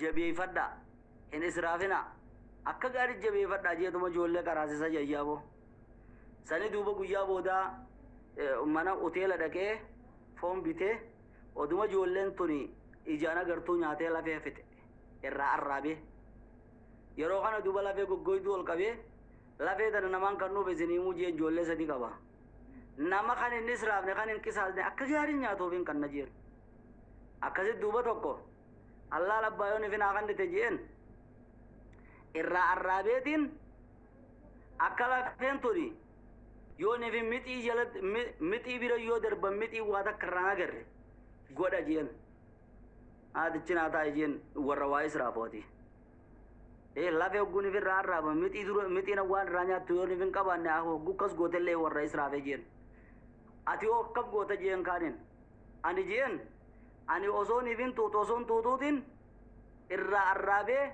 Jabeeffadhaa, hin israafinaa, akka gaarii jabeeffadhaa jeetuma ijoollee qaraasisa jayyaaboo. Sani duuba guyyaa boodaa mana hoteela dhaqee foon bitee, oduma ijoolleen tuni ijaan agartuu nyaatee lafee fixe irraa arraabee. Yeroo kana duuba lafee goggoyduu ol qabee, lafee tana namaan kan nuuf isin himuu jeen, ijoollee sadi qaba. Nama kan hin israafne, kan hin qisaasne, akka gaariin nyaatuuf hin kanna jeen. Akkasitti duuba tokko allaal abbaa yoon ifin haa kannite jeen, irraa arraabeetiin akka lafeen tuni yoon ifin mixii jala mixii bira yoo darban mixii waa takka irraan agarre godha jeen. Haatichi naa taa'e jeen, warra waa israafooti. Lafee hogguun ifirraa arraaban mixii dura mixiin waan irraa nyaattu yoon ifin qabaanne hogguu akkas gootellee warra israafe jeen. Ati hoo akkam goota jeen kaanin. Ani jeen, ani osoon ifin tuutu osoon tuutuutiin irraa arraabee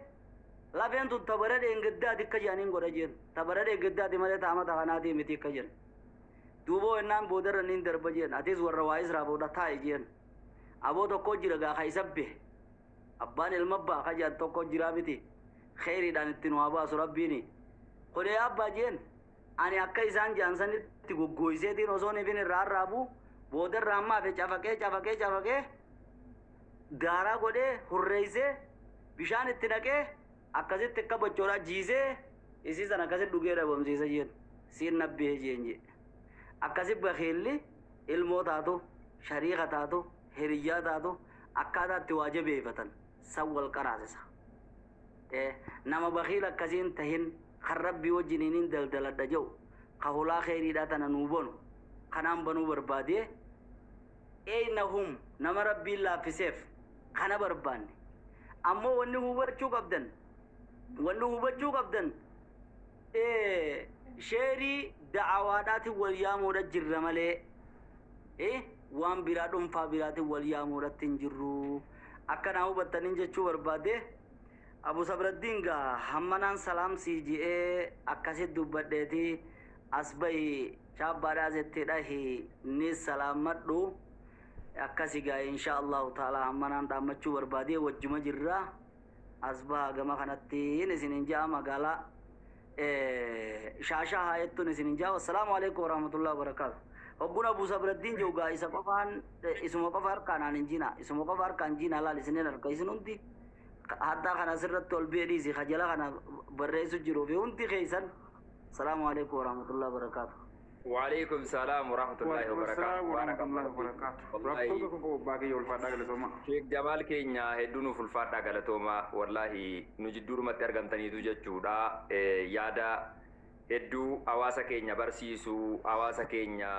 lafeen tun tabara dheengaddaati akka jedhaniin godha jeen. Tabara dheengaddaati malee taamata kanaatii miti akka jedhan. Duuba ennaan boodarra niin darba jeen. Atis warra waa israafoodha taa'e jeen. Aboo tokko jira gaa ka isa be. Abbaan ilma abbaa ka jedhan tokko jira miti. Kheyriidhaan itti nu haa baasu rabbiini. Kuni abbaa jeen, ani akka isaan jedhan sanitti goggooyseetiin osoon ifin irraa arraabu boodarra amma hafe cafaqee cafaqee cafaqee daaraa godhee hurreeysee bishaan itti naqee akkasitti akka bochoodhaa jiisee isii sana akkasitti dhugee dhabamsiisa jeen. Siin nabbee jeen jee. Akkasi bakeelli ilmoo taatu, shariika taatu, hiriyyaa taatu, akkaataa itti waa jabeeffatan san wal qaraasisa. Nama bakiila akkasiin tahin, kan rabbii wajjiniin hin daldaladha jedhu, ka hulaa kheyriidhaa tana nuu banu kanaan banuu barbaadee eeynahum nama rabbiin laaffiseef kana barbaanne. Ammoo wanni hubachuu qabdan sheerii da'awaadhaatiin wal yaamuudha jirra malee waan biraa dhuunfaa biraatiin wal yaamuudhatti hin jirru. Akkanaa hubattaniin jechuu barbaade. Abu Sabraddiin gaa hammanaan salaamsii ji'ee akkasit dubbadheeti as bahi, chaabbaadhaas itti dhahi ni salaammadhu. Akkasi gaa, insha Allahu ta'ala, hammanaan dhaammachuu barbaade. Wajjuma jirra, as baha gama kanattiin isinin ja'a, magaalaa Shaashaa haayettuun isinin ja'a. Wassalaamu alaikum warahmatullahi wabarakaatu. Hogguun Abu Sabraddiin jiru gaa isa qofaan, isuma qofa harkaan aan hin jina, isuma qofa harkaan jina. Laal, isinin harka isin hundi haddaa kana asirratti ol bee dhiisi, kajala kana barreessu jiruu fi hundi keessan. Salaamu alaikum warahmatullahi wabarakaatu. وعليكم السلام ورحمة الله وبركاته. ورحمة الله وبركاته. والله Rakkoo tokko abbaa kiyya, ulfaadhaa, galatooma. Sheek Jamaal keenya, hedduu nuuf ulfaadhaa, galatooma. Wallaahi nu jidduudhumatti argamtaniitu jechuudha. Yaada hedduu hawaasa keenya barsiisuu, hawaasa keenya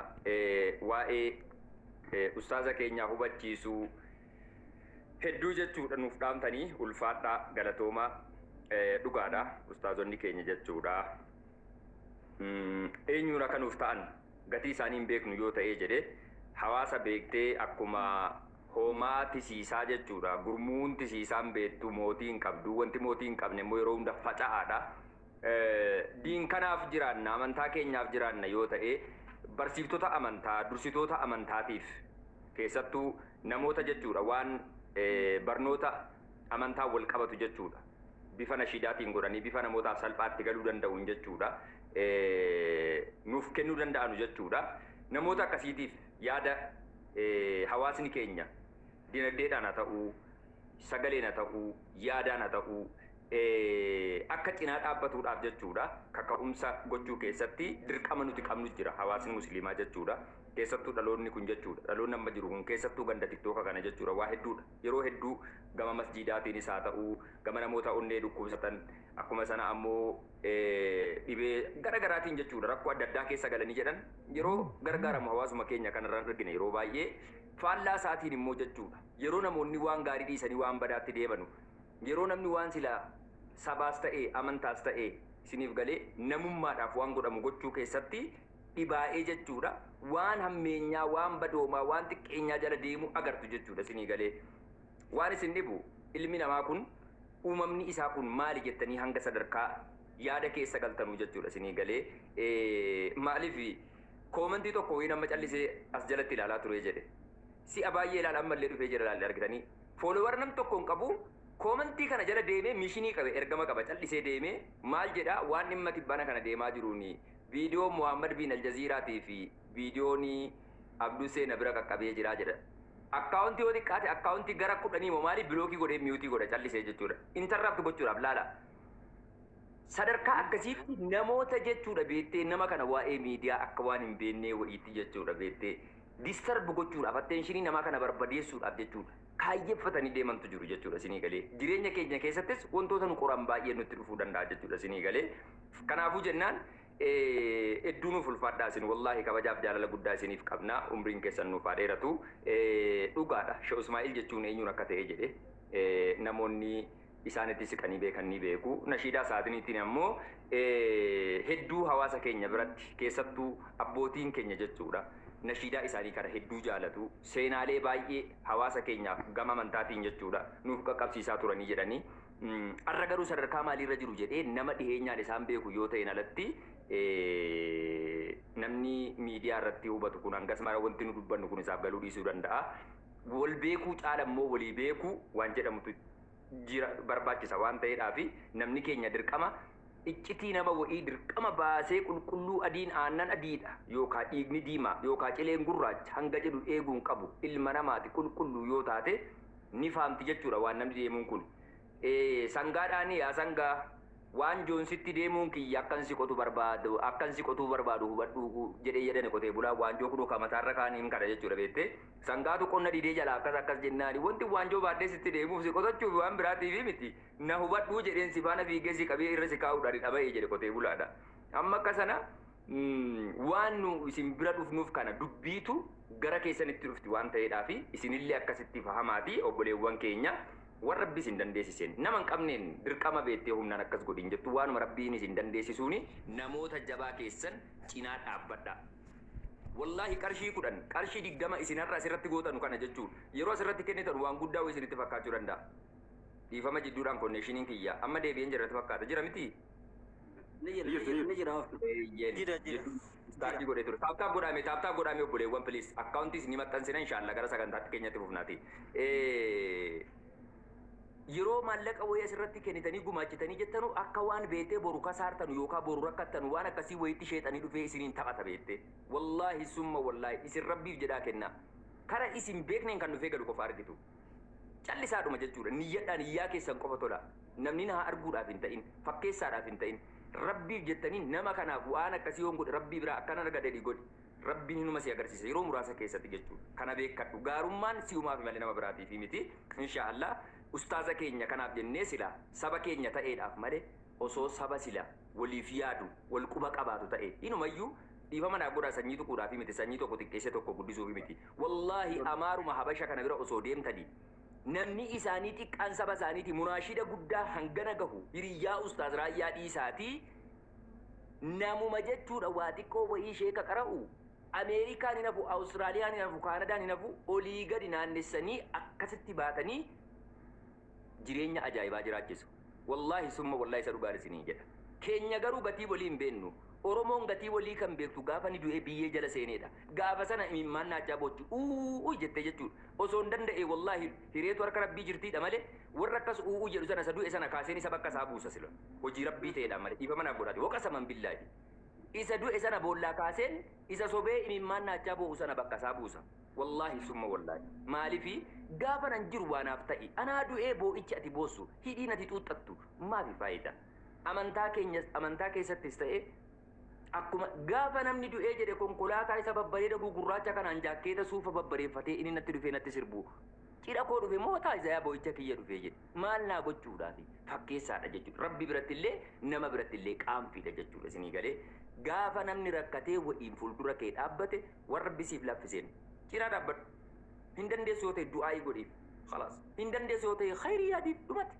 waa'ee ustaaza keenyaa hubachiisuu hedduu jechuudha nuuf dhaamtanii, ulfaadhaa, galatooma. Dhugaadha, ustaazonni keenya jechuudha. Eenyuun akka nuuf ta'an gatii isaanii hin beeknu yoo ta'ee jedhe, hawaasa beektee akkuma hoomaa tisiisaa jechuudha. Gurmuun tisiisaan beektu mootii hin qabdu. Wanti mootii hin qabne immoo yeroo hunda faca'aadha. Diin kanaaf jiraanna, amantaa keenyaaf jiraanna yoo ta'e, barsiiftota amantaa, dursitoota amantaatiif, keessattuu namoota jechuudha waan barnoota amantaa wal qabatu jechuudha. Bifa nashiidaatiin godhanii bifa namootaaf salphaatti galuu danda'uun jechuudha. Nuuf kennuu danda'anu jechuudha. Namoota akkasiitiif yaada hawaasni keenya dinagdeedhaan haa ta'uu, sagaleen haa ta'uu, yaadaan haa ta'uu, akka cinaa dhaabbatuudhaaf jechuudha. Kaka'umsa gochuu keessatti dirqama nuti qabnu jira hawaasni musliimaa jechuudha. Keessattuu dhaloonni kun jechuudha. Dhaloonni amma jiru kun, keessattuu ganda TikToka kana jechuudha, waa hedduudha. Yeroo hedduu gama masjiidaatiinis haa ta'uu, gama namoota onnee dhukkubsatan, akkuma sana ammoo dhibee gara garaatiin jechuudha, rakkoo adda addaa keessa galanii jedhan yeroo gargaaramu hawaasuma keenya kanarraan argina yeroo baay'ee. Faallaa isaatiin immoo jechuudha, yeroo namoonni waan gaarii dhiisanii waan badaatti deemanu, yeroo namni waan sila sabaas ta'e amantaas ta'e isiniif galee namummaadhaaf waan godhamu gochuu keessatti dhibaa'ee jechuudha, waan hammeenyaa, waan badoomaa, waan xiqqeenyaa jala deemu agartu jechuudha isinii galee. Waan isin dhibu, ilmi namaa kun uumamni isaa kun maali jettanii hanga sadarkaa yaada keessa galtanuu jechuudha isinii galee. Maaliif comment tokko wayii nama callisee as jalatti ilaalaa ture jedhe, si'a baay'ee ilaala, ammallee dhufee jira. Ilaalle argitanii, follower nam tokko hin qabu. Comment kana jala deemee mission qabe, ergama qaba. Callisee deemee maal jedha? Waan dhimma tibbana kana deemaa jiruuni viidiyoo Muhammad bin Aljaziiraatii fi viidiyoon Abduu Seena bira qaqqabee jira jedha. Account yoo xiqqaate account gara 10 moo maali block godhee mute godha callisee jechuudha. Interrupt gochuudhaaf laala. Sadarkaa akkasiitti namoota jechuudha beektee, nama kana waa'ee miidiyaa akka waan hin beeknee wayiitti jechuudha beektee, disturb gochuudhaaf, attention namaa kana barbadeessuudhaaf jechuudha. Kaayyeeffatanii deemantu jiru jechuudha isinii galee. Jireenya keenya keessattis wantoota nu qoran baay'ee nutti dhufuu danda'a jechuudha isinii galee. Kanaafuu jennaan, hedduu nuuf ulfaadhaa isin. Wallaahi, kabajaaf jaalala guddaa isiniif qabna. Umriin keessan nuuf haa dheeratu. Dhugaadha, Sheekh Ismaa'il jechuun eenyuun akka ta'e jedhe namoonni isaanitti siqanii beekan ni beeku. Nashiidaa isaaniitiin ammoo hedduu hawaasa keenya biratti, keessattuu abbootiin keenya jechuudha, nashiidaa isaanii kana hedduu jaalatu. Seenaalee baay'ee hawaasa keenyaaf gama amantaatiin jechuudha nuuf qaqqabsiisaa turanii jedhanii. Har'a garuu sadarkaa maaliirra jiru jedhee nama dhiheenyaan isaan beeku yoo ta'in alatti, namni miidiyaa irratti hubatu kun hangas mara wanti nu dubbannu kun isaaf galuu dhiisuu danda'a. Wal beekuu caala immoo walii beekuu waan jedhamutu jira, barbaachisa waan ta'eedhaaf, namni keenya dirqama iccitii nama wa'ii dirqama baasee qulqulluu adiin aannan adiidha yookaan dhiigni diimaa yookaan cileen gurraacha hanga jedhu eeguun qabu. Ilma namaati, qulqulluu yoo taate ni faamti jechuudha waan namni deemuun kun. Sangaadhaan yaa sangaa, waan joonsitti deemuun kiyya akkan si qotu barbaadu, akkan si qotuu barbaadu hubadhu jedhee jedhani. Qotee bulaa waanjoo kunoo kamataarra kaaniin kana jechuudha beektee. Sangaatu qonna didee jala akkas akkas jennaani, wanti waanjoo baadhee sitti deemuuf si qotachuuf waan biraatiif miti, na hubadhuu jedheen si faana fiigee si qabee irra si kaa'uudhaan dhaba'ee jedhe qotee bulaadha. Amma akka sana waan nu isin bira dhufnuuf kana dubbiitu gara keessanitti dhufti waan ta'eedhaaf, isinillee akkasitti fahamaati. Obboleewwan keenya, warra rabbi isin dandeessiseen, nama hin qabneen dirqama beettee humnaan akkas godhin jettu, waanuma rabbiin isin dandeessisuuni namoota jabaa keessan cinaa dhaabbadha. Wallaahi, qarshii 10, qarshii 20 isinarra asirratti gootanu kana jechuun yeroo asirratti kennitan waan guddaa wayii isinitti fakkaachuu danda'a. Dhiifama, jidduudhaan connectioniin kiyya amma deebi'een jirratti fakkaata, jira miti? Ni jira, ni jira, ni jira. Jira, jira. Start godhee ture. Tap tap godhame, tap tap godhame obboleewwan, please. Accountiis ni maxxansina inshaalla, gara sagantaatti keenyatti fufnaati. Yeroo maallaqa wayii asirratti kennitanii gumaachitanii jettanu, akka waan beetee boru kasaartanu yookaan boru rakkattanu waan akkasii wayiitti sheexanii dhufee isiniin taphata beette. Wallaahi summa wallaahi, isin rabbiif jedhaa kenna. Kara isin beekneen kan dhufee galu qofa argitu. Callisaadhuma jechuudha. Niyyadhaan niyyaa keessan qofa tola. Namni na arguudhaaf hin ta'in, fakkeessaadhaaf hin ta'in. Rabbiif jettanii nama kanaaf waan akkasii yoon godhe rabbii biraa akkana argadhe godhi. Rabbiin hinuma si agarsiisa yeroo muraasa keessatti jechuudha. Kana beekadhu. Gaarummaan si'umaaf malee nama biraatiif miti. Insha Allah, ustaaza keenya kanaaf jennee sila saba keenya ta'eedhaaf malee, osoo saba sila waliif yaadu wal quba qabaatu ta'e, inumayyuu dhiifama naa godhaa, sanyii tuquudhaaf miti, sanyii tokko xiqqeessee tokko guddisuuf miti. Wallaahi, amaaruma habasha kana bira osoo deemtanii, namni isaanii xiqqaan saba isaaniiti munaashida guddaa hangana gahu hiriyyaa ustaaz Raayyaa dhiisaatii, namuma jechuudha waa xiqqoo wayii sheeka qara'u Ameerikaan hin hafu, Awustiraaliyaan hin hafu, Kaanadaan hin hafu, olii gadi naannessanii akkasitti baatanii jireenya ajaa'ibaa jiraachisu. Wallaahi summa wallaahi, isa dhugaan isinii jedha. Keenya garuu gatii walii hin beennu. Oromoon gatii walii kan beektu gaafa ni du'ee biyyee jala seeneedha. Gaafa sana imimmaan naachaa boochi uuu jettee jechuudha. Osoo hin danda'e, wallaahi, hireetu harka rabbii jirtiidha malee, warra akkas uuu jedhu sana isa du'e sana kaaseen isa bakka isaa buusa sila. Hojii rabbii ta'edha malee, dhiifama naaf godhaati. Waqasaman billaahi. Isa du'e sana boollaa kaaseen isa sobee imimmaan naachaa boo'u sana bakka isaa buusa. Wallaahi summa wallaahi. Maalifi gaafa nan jiru waanaaf ta'i. Anaa du'ee boo'ichi ati boossu, hidhiin ati xuuxxattu maafi faayida? Amantaa keenya, amantaa keessattis ta'e, akkuma gaafa namni du'ee jedhe konkolaataa isa babbareeda gugurraacha kanaan jaakkeeta suufa babbareeffatee inni natti dhufee natti sirbu. Cidha koo dhufe moo taayisaa boo'icha kiyya dhufee jedhe. Maal naa gochuudhaafi fakkeessaadha jechuudha. Rabbi biratti illee nama biratti illee qaanfiidha jechuudha isinii galee. Gaafa namni rakkatee wa'iin fuuldura kee dhaabbate, warra rabbi siif laaffiseen cinaa dhaabbadhu. Hin dandeessu yoo ta'e du'aayii godhiif. Khalaas. Hin dandeessu yoo ta'e khayrii yaadiif, dhumate.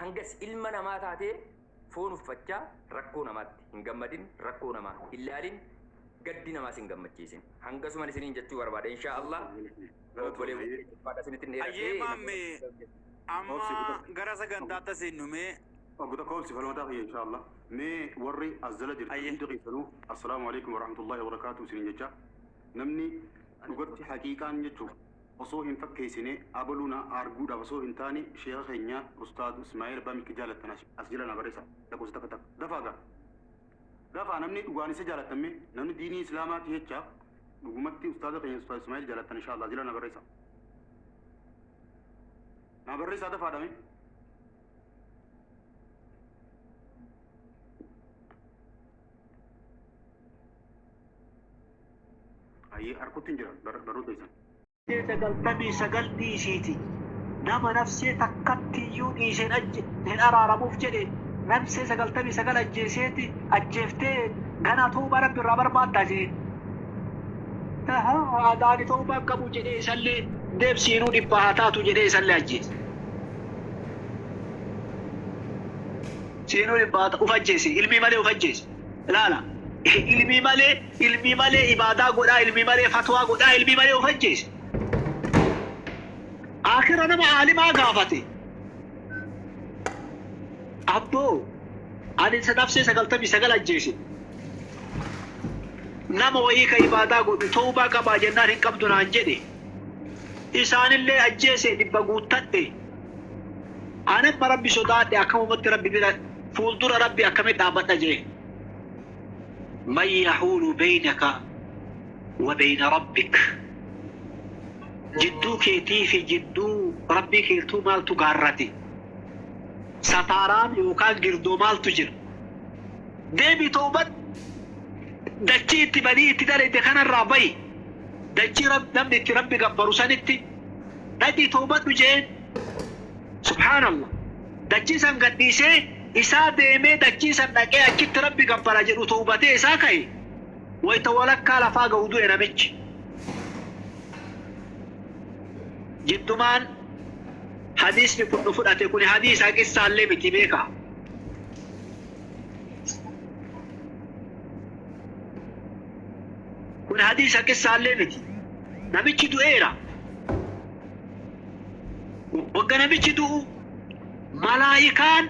Hangas ilma namaa taatee foon uffachaa rakkoo namaatti hin gammadin, rakkoo namaa hin laalin, gaddi namaas hin gammachiisin. Hangasuman isiniin jechuu barbaada insha Allah. Obboleewwan isinitti hin Ayyee maamme, amma gara sagantaatti seennume. Obbo tokko obsi, falmataa kiyya insha Allah. Mee warri as jala jirtan hundi keessanuu assalaamu alaikum warahmatullahi wabarakaatuh isiniin jecha. Namni dhugatti haqiiqaan jechuudha. Osoo hin fakkeessine, abaluuna arguudhaaf osoo hin taane, sheeka keenya Ustaad Ismaa'eel Abbaa Milkii jaalattan as jala na barreessa lakkoofsa takka takka. Dafaa gaa, dafaa. Namni dhugaan isa jaalattame, namni diinii islaamaati jecha dhugumatti ustaada keenya Ustaad Ismaa'eel jaalattan, insha Allah jala na barreessa, na barreessaa dafaadhame. Ayyee, harkutti hin jira barruu teessan. 99 dhiisiiti. Nama nafsee takkatti iyyuu dhiiseen hin araaramuuf jedhe, nafsee 99 ajjeeseeti ajjeeftee ganaa tooba Rabbi irraa barbaaddaa jee. Adaani toobaa qabu jedhee isallee deebsiinuu 100 haa taatu jedhee isallee ajjeese. Siinuu 100 haa uf ajjeese, ilmii malee uf ajjeese. Ilaala. Ilmii malee, ilmii malee ibaadaa godhaa, ilmii malee fatwaa godhaa, ilmii malee uf ajjeese. Akira nama aalimaa gaafate. Abboo, ani isa nafsee 99 ajjeese. Nama wayii ka ibaadaa godhu toobaa qabaa jennaan hin qabdu naan jedhe. Isaanillee ajjeese, 100 guuttadhe. Anamma Rabbi sodaadhe, akkamumatti Rabbi bira fuuldura Rabbi akkamitti dhaabbadha jee. Man yahuulu beynaka wa beyna rabbik. Jidduu keetii fi jidduu Rabbii keetuu maaltu gaarrate? Sataaraan yookaan girdoo maaltu jira? Deebi, toobadhu. Dachii itti badii itti dalagde kanarraa bahi. Dachii namni itti Rabbi gabbaru sanitti dhaqii toobadhu jeen. Subhaanallah. Dachii san gadhiisee isaa deemee, dachii san dhaqee achitti Rabbi gabbara jedhu toobatee isaa ka'e, wayta walakkaa lafaa ga'u du'e namichi. Jiddumaan hadiisni kun nu fudhate, kun hadiisa qissaallee miti, beekaa. Kun hadiisa qissaallee miti. Namichi du'eera. Wagga namichi du'u malaayikaan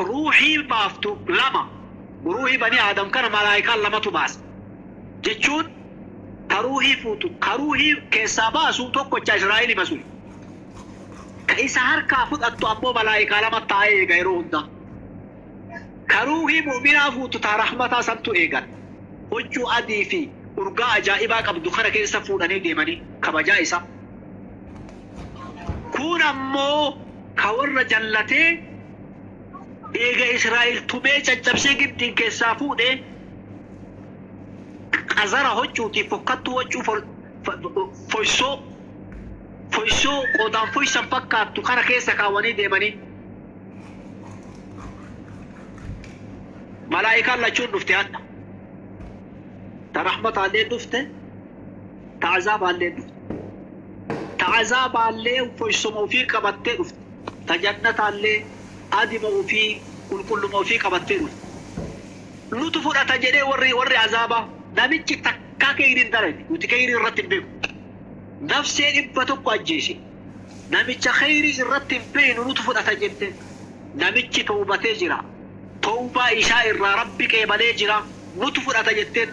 ruuhii baaftu lama. Ruuhii bani Aadam kana malaayikaan lamatu baasa. Jechuun ka ruuhii fuutu, ka ruuhii keessaa baasu tokkocha, Israa'el sun. Ka isa harkaa fudhattu ammoo malaayikaa lama taa'ee eega yeroo hundaa. Ka ruuhii mu'minaa fuutu ta rahmataa santu eegan. Huccuu adii fi urgaa ajaa'ibaa qabdu kana keessa fuudhanii deemanii kabajaa isaa. Kun ammoo ka warra jallatee eega Israa'el tumee caccabsee Gibxiin keessaa fuudhee qazara huccuutiif fokkattuu huccuu foysoo foysoo qodaan foysan fakkaattu kana keessa kaawwanii deemanii. Malaayikaan lachuun dhufte hadha. Ta rahmataallee dhufte, ta azaabaallee dhufte. Ta azaabaallee foysoma ofii qabattee dhufte. Ta jannataallee adima ofii, qulqulluma ofii qabattee dhufte. Nutu fudhata jedhee warri azaabaa, namichi takkaa keeyriin dalage, nuti keeyrii irratti hin beeku. Nafsee 100 ajjeese. Namicha kheyrii irratti hin beeknu nutu fudhata jette. Namichi toobatee jira. Tawbaa isaa irraa Rabbi qeebalee jira. Nutu fudhata jetteen.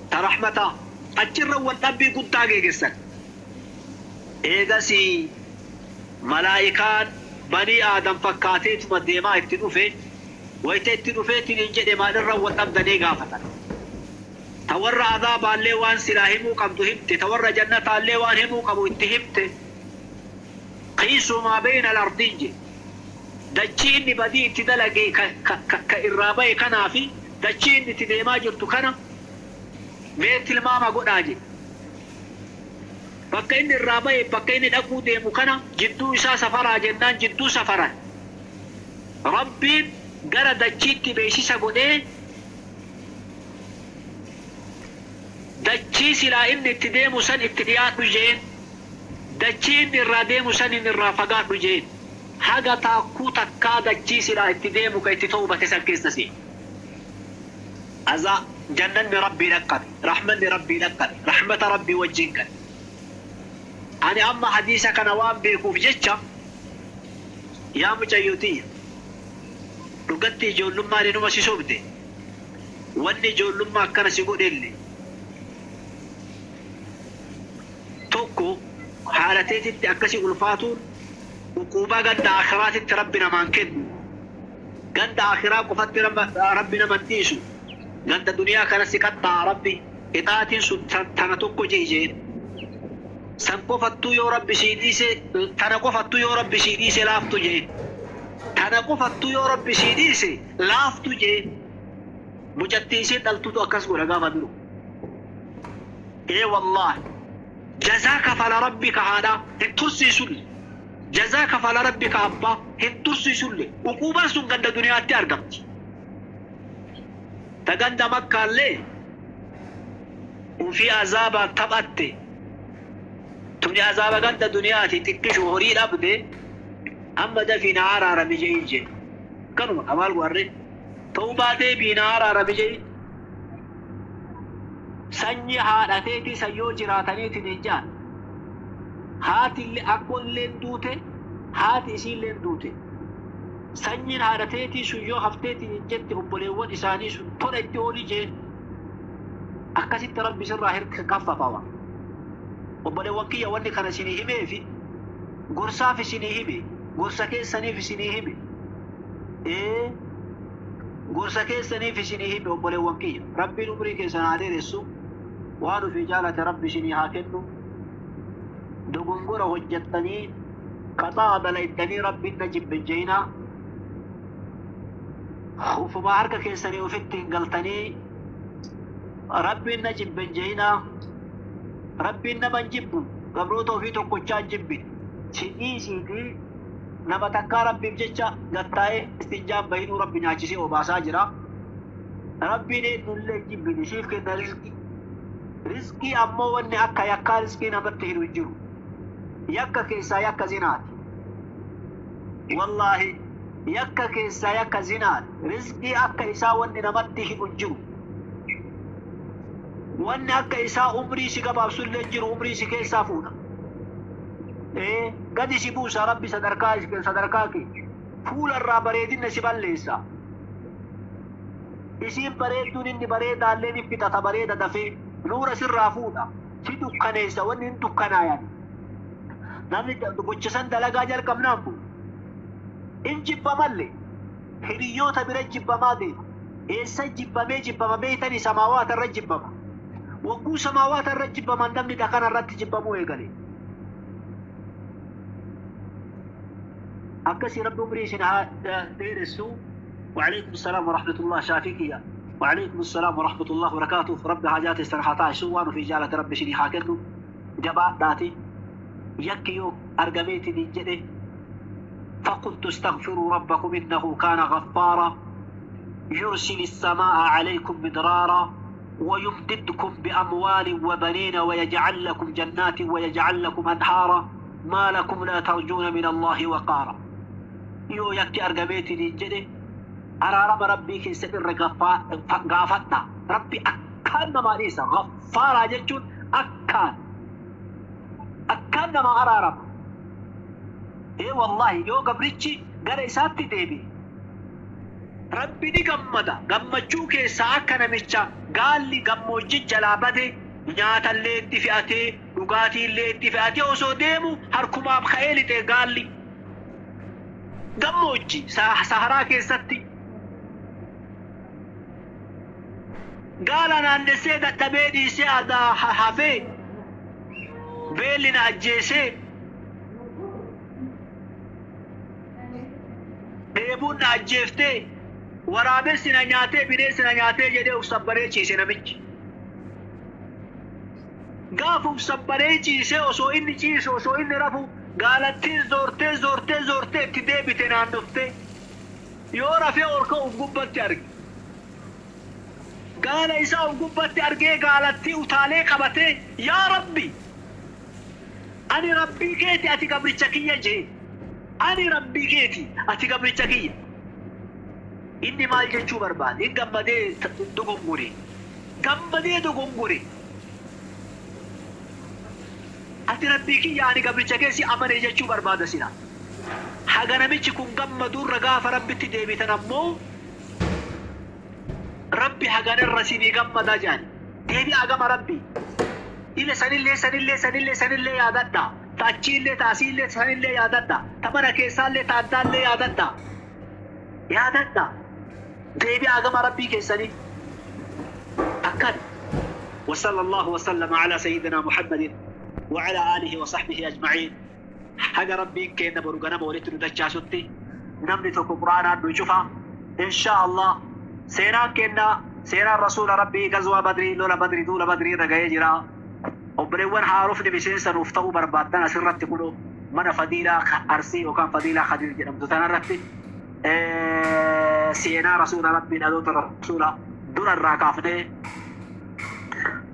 Ta rahmataa achirra wal dhabbii guddaa geegessan. Eegasii malaayikaan banii Aadam fakkaateetuma deemaa itti dhufe, wayta itti dhufeetiin hin jedhe, maalirra wal dhabdanii gaafatan. Ta warra azaabaallee waan silaa himuu qabdu himte, ta warra jannataallee waan himuu qabu itti himte. Qiisuu maa beyna al-ardiin je. Dachii inni badii itti dalage ka irraa bahe kanaa fi dachii inni itti deemaa jirtu kana mee tilmaama godhaa jedhe. Bakka inni irraa bahe bakka inni dhaquu deemu kana jidduu isaa safaraa jennaan jidduu safaran. Rabbiin gara dachiitti beeksisa godhee, dachii silaa inni itti deemu san itti dhiyaadhu jeen. Dachii inni irraa deemu sanin irraa fagaadhu jeen. Haga taakkuu takkaa dachii silaa itti deemu ka itti tawbate san keessa seene. Azaa jannanni Rabbii dhaqqabe, rahmanni Rabbii dhaqqabe, rahmata Rabbii wajjin gale. Ani amma hadiisa kana waan beekuuf jecha, yaa mucayyoo tiyya, dhugatti ijoollummaan inuma si sobde, wanni ijoollummaa akkana si godhelle. Haadha teetitti akkasii ulfaatuun uquubaa ganda akhiraatitti rabbi namaan kennu. Ganda akhiraa qofatti rabbi naman dhiisu. Ganda duniyaa kana si qaxxaa rabbi. Qixaatiin sun tana tokko jee. San qofattuu yoo rabbi sii dhiise, tana qofattuu yoo rabbi sii dhiise laaftu jee. Tana qofattuu yoo rabbi sii dhiise laaftu jee. Mucattii isheen dhaltuutu akkas godha gaafa biru. Ee wallaahi. Jazaa kafala rabbi ka haadhaa hin tursiisulle. Jazaa kafala rabbi ka abbaa hin tursiisulle. Uquubaan sun ganda duniyaatti argamti. Ta ganda makkaallee ufii azaabaan taphatte. Tuni azaaba ganda duniyaati xiqqishu horii dhabde amma dafii na araarami je'in jee. Kanuma kamaal godharre. Tawbaa deebii na araarami je'in. Sanyii haadhateetii sayyoo jiraataniitiin hin jaan. Haati illee akkoon duute, haati isiillee duute. Sanyiin haadhateetii sun yoo hafteetiin hin jette obboleewwan isaanii sun tola itti oolii jeen. Akkasitti rabbi sirraa hirka kaffafawa. Obboleewwan kiyya wanni kana isinii himeefi gorsaaf isinii hime, gorsa keessaniif isinii hime. Gorsa keessaniif isinii hime obboleewwan kiyya. Rabbiin umrii keessan haa dheeressu. Waan ofii jaalate rabbi isinii haa kennu. Dogongora hojjettanii qaxaa dalaydanii rabbiin na jibbe jeenaa. Ufumaa harka keessanii ofitti hin galtanii rabbiin na jibbe jeenaa. Rabbiin nama hin jibbu gabroota ofii tokkochaa hin jibbin. Si dhiisiitii nama takkaa rabbiif jecha gattaa'ee istinjaan bahinuu rabbi nyaachisee obaasaa jira. Rabbiin eenyullee hin jibbine siif kenna rizqii. Rizqii ammoo wanni akka yakkaa rizqii namatti hiru hin jiru. Yakka keessaa yakka zinaati. Wallaahi yakka keessaa yakka zinaati. Rizqii akka isaa wanni namatti hidhu hin jiru. Wanni akka isaa umrii si gabaabsu illee hin jiru umrii si keessaa fuudha. Gadi si buusa rabbi sadarkaa kee. Fuula irraa bareedinna si balleessa. Isiin bareedduun inni bareedaallee ni fixata bareeda dafee nuura sirraa fuudha. Si dukkaneessa wanni hin dukkanaayan. Namni gocha san dalagaa jalqabnaan kun in jibbamallee hiriyoota bira jibbamaa deema. Eessa jibbamee jibbama beeytanii samaawaata irra jibbama. Wagguu samaawaata irra jibbaman namni dhakana irratti jibbamuu eegale. Akkasii rabbi umrii isin haa dheeressu. وعليكم السلام ورحمة الله شافيكيا. وعليكم السلام ورحمة الله وبركاته. ربي حاجاتي استرحاتا سوان في جالة ربي شني حاكنو جبا داتي يكيو أرقميتي دي جدي. فقلت استغفروا ربكم إنه كان غفارا يرسل السماء عليكم مدرارا ويمددكم بأموال وبنين ويجعل لكم جنات ويجعل لكم أنهارا ما لكم لا ترجون من الله وقارا. يو يكي أرقميتي دي جدي أرارم ربي كيسة غافتنا ربي أكان ما ليس غفارا جتون أكان أكان ما أرارم. إيه والله يو قبرتشي قال إساتي ديبي ربي ني قمدا قمتشو كيسا أكنا ميشا قال لي قموجي جلابتي نياتا اللي اتفئتي لغاتي اللي اتفئتي وسو ديمو هركما بخيلي تي قال لي قموجي سهرا كيساتي قال أنا أندسي دتبيدي سي أدا حافي بيلنا أجيسي ديبون أجيفتي ورابسنا نياتي بنيسنا نياتي جدي وصبري چيسي نمچ قافو صبري چيسي وسو إني چيسي وسو إني رفو قالت زورتي زورتي زورتي تدي بتنان نفتي يورا في أوركو وقبت أرق قال إساء وقبت أرقي قالت وتالي قبتي يا ربي أنا ربي كيتي أتي قبل تشكية جي أنا ربي كيتي أتي قبل تشكية إني مال جنشو برباد إن قمدي دقنقري قمدي دقنقري أتي ربي كي يعني قبل تشكية سي أمني جنشو برباد سينا حقنا ميتش كون قمدور رقاف ربي تديبي تنمو ربي حقنا الرسيني قمدا جاني ديبي أقام ربي إلى سنلي سنلي سنلي سنلي يا دتا Ta achiillee ta asiillee sanillee yaadadha. Ta mana keessaallee ta addaallee yaadadha. Yaadadha. Deebi'aa gama Rabbii keessanii. Akkan. وصلى الله وسلم على سيدنا محمد وعلى آله وصحبه أجمعين. حق ربي كينا برغنا بوليت ندچاسوتي نمني توكو قرآن نشوفها إن شاء الله. سينا كينا سينا رسول ربي غزوة بدري لولا بدري دولا بدري رغاي جرا وبريوان حارف نبي سنوفتو بربادنا سرت كلو من فضيلة أرسي وكان فضيلة خدير جنم تنرتي سينا رسول ربي ندوت الرسول دون الراكافني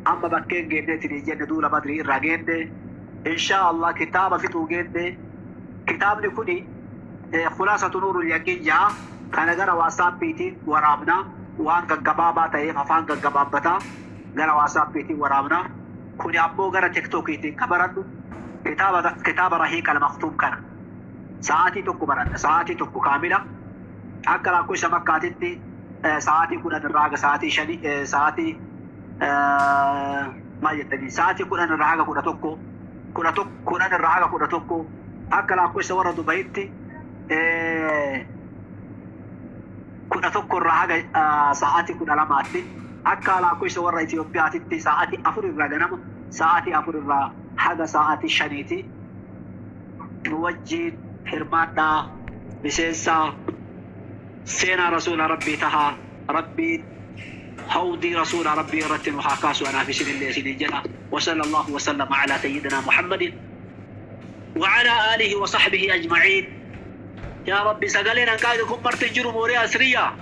أما بكين جنة تيجي دولا بدري راجين إن شاء الله. كتاب في توجين كتاب نكوني خلاصة نور اليقين جا كان جرى واساب بيتي ورابنا وان كجبابة تيه فان كجبابة جرى واساب بيتي ورابنا كوني أبو جرى تيك توك يتي كبرت كتاب رهيق المختوم كان ساعتي تو كبرت ساعتي تو كاملة أكل أكو سمك كاتتي ساعتي كنا نراجع ساعتي شني ساعتي ما يتني ساعتي كنا نراجع كنا توكو كنا توك كنا نراجع كنا توكو أكل أكو سوارة دبيتي كنا توكو راجع ساعتي كنا لماتي أكل أكو سوارة إثيوبيا تتي ساعتي أفر الراجع نم ساعتي أفر الرا حاجة ساعتي شنيتي نوجد حرماتا بسنسا سينا رسول ربي تها ربي حوضي رسول ربي رتن وحاكاس وأنا في سن الله سن الجنة. وصلى الله وسلم على سيدنا محمد وعلى آله وصحبه أجمعين. يا ربي سقلنا نقايدكم مرتجر موري أسرية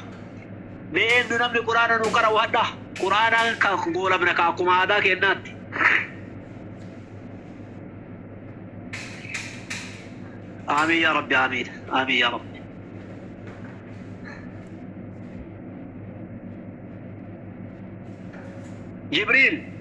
بأن نمني قرآن نقرأ وحده قرآن كقول ابنك أقوم هذا كأنات آمين يا ربي آمين آمين يا رب. جبريل.